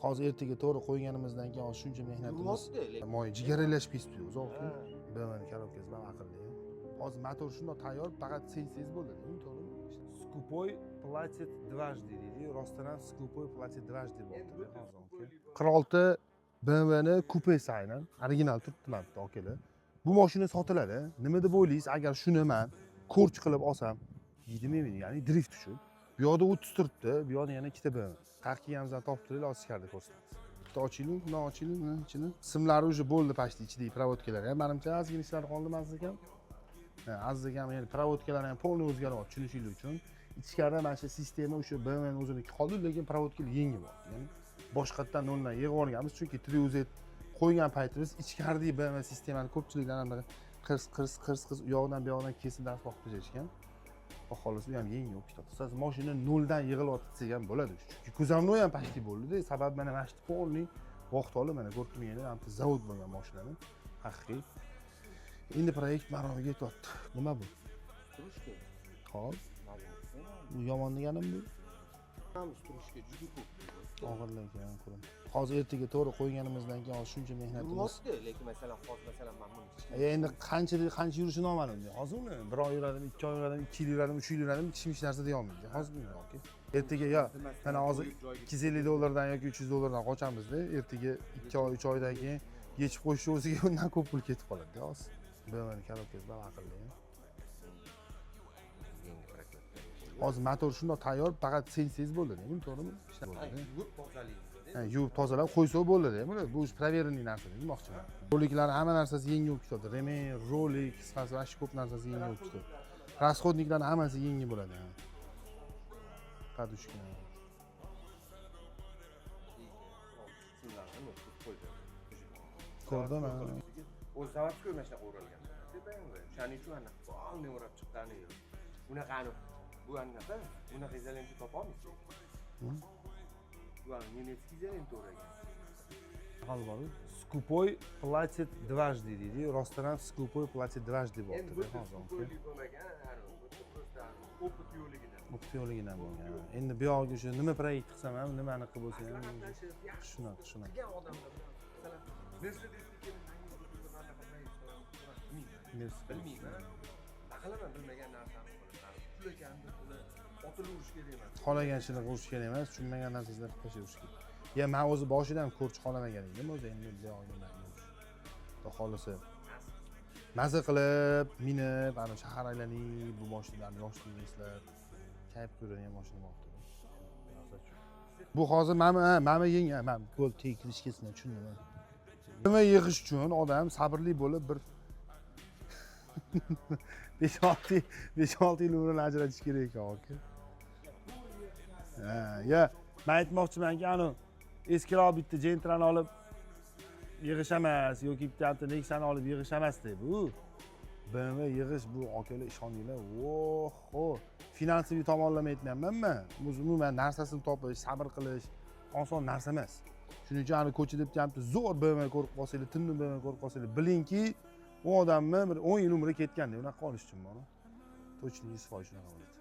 Hozir ertaga to'g'ri qo'yganimizdan keyin hozir shuncha mehnatimiz Yuribdi. Moy jigaralashib ketibdi o'zi aka. BMWni коробка si ham aqlli. Hozir motor shundoq tayyor, faqat sensiz bo'ldi, to'g'rimi? Скупой платит дважды deydi. Rostdan ham скупой платит дважды bo'lyapti hozir aka. 46 BMWni kupesi aynan original turibdi mana bu akalar. Bu mashina sotiladi. Nima deb o'ylaysiz? Agar shuni man корч qilib olsam, 20 ming, ya'ni drift uchun. Bu yoqda 30 turibdi, bu yoqda yana ikkita BMW. Qayerga kelganimizdan topib turaylik, hozir ichkarida ko'rsatamiz. Bitta ochaylik, bundan ochaylik, mana ichini. Simlari уже bo'ldi почти, ichidagi проводка lar ham. Manimcha ozgina ishlari qoldi Aziz akam. Ha, Aziz akam ya'ni проводка lar ham полный o'zgaryapti tushunishinglar uchun. Ichkarida mana shu sistema o'sha BMWni o'ziniki qoldi, lekin проводка lar yangi bor. Ya'ni boshqatdan noldan yig'ib olganmiz, chunki 3UZ qo'ygan paytimiz ichkaridagi BMW sistemani ko'pchiliklar anaqa qirs qirs qirs qirs u yoqdan bu yoqdan kesib dars boqib tashlashgan. Xudo xohlasa u ham yangi bo'lib ketadi. Siz mashina noldan yig'ilyapti desak ham bo'ladi. Chunki кузовной ham почти bo'ldi-da. Sababi mana shu полный vaqt olib mana ko'rib turganingiz mana zavod bo'lgan mashinani haqiqiy. Endi proyekt maromiga yetyapti. Nima bu? Стружка. Hop, bu yomon deganim bu. Стружка juda ko'p. Og'ir lekin qurum. Hozir ertaga to'g'ri qo'yganimizdan keyin hozir shuncha mehnatimiz Yuribdi, lekin masalan hozir masalan mana buni hech kim Endi qancha qancha yurishi noma'lum. Hozir uni bir oy yuradimi, 2 oy yuradimi, 2 yil yuradimi, 3 yil yuradimi, hech kim hech narsa deya olmaydi. Hozir bilmayman aka. Ertaga yo mana hozir 250 dollardan yoki 300 dollardan qochamizda, ertaga 2 oy, 3 oydan keyin yechib qo'yishni o'ziga undan ko'p pul ketib qoladi hozir. BMWni коробка si ham aqlli. Yangi прокладка. Hozir motor shundoq tayyor, faqat sensiz bo'ldi, to'g'rimi? Yuvib tozalaymiz. Ha, yuvib tozalab qo'ysa bo'ladi buni. Bu проверенный narsa demoqchiman. Roliklar hamma narsasi yangi bo'lib ketadi. Ремень, rolik, qisqasi вообще ko'p narsasi yangi bo'lib ketadi. Расходник larni hammasi yangi bo'ladi. Ha. Подушка. Simlarni qo'yib qo'ydi. Ko'rdim, ha. O'zi заводской mana shunaqa o'ralgan. BMW. O'shaning uchun anaqa полный o'rab chiqqani yo'q. Bunaqani bu anaqa, bunaqa изолента topa olmaysiz. Bu немецкий изолента o'ragan. Hozir bor. Скупой платит дважды deydi. Rostdan ham скупой платит дважды Endi bo'lyapti bu hozir. скупой lik bo'lmagan, bu просто опыт yo'ligidan. Опыт yo'ligidan bo'lgan. Endi bu yog'iga o'sha nima proyekt qilsam ham, nimani qilib bo'lsa ham shunaqa, shunaqa. Qilgan odamlar bilan masalan Mercedesnikini anaqa proyekt qilaman, bilmayman. Nima qilaman bilmagan narsamni qilaman. Pul ekanmi, puli otilaverish kerak emas. Xohlagan ishini qilish kerak emas, tushunmagan narsasini qilib tashlayverish kerak. Ya man o'zi boshidan ham корч xohlamagan edim o'zi, endi bu yog'iga manga Xudo xohlasa maza qilib minib, ana shahar aylanib, bu mashinalarni yoshligini eslab, kayf ko'radigan mashina bo'libdi. Bu hozir mana ha, mana yangi, man bo'ldi tekishkasini tushundim. Nima yig'ish uchun odam sabrli bo'lib bir 5-6 yil umrini ajratish kerak ekan aka. Ha, ya man aytmoqchimanki, anu eskiroq bitta Gentrani olib yig'ish emas yoki bitta Nexani olib yig'ish emasda bu. BMW yig'ish bu akalar, ishoninglar, oho, финансовый tomonlama aytmayapman man. O'zi umuman narsasini topish, sabr qilish oson narsa emas. Shuning uchun ani ko'chada bitta zo'r BMW ko'rib qolsanglar, tinni BMW ko'rib qolsanglar, bilingki, u odamni bir 10 yil umri ketganda unaqa qolish uchun bor. Точно 100% shunaqa bo'ladi.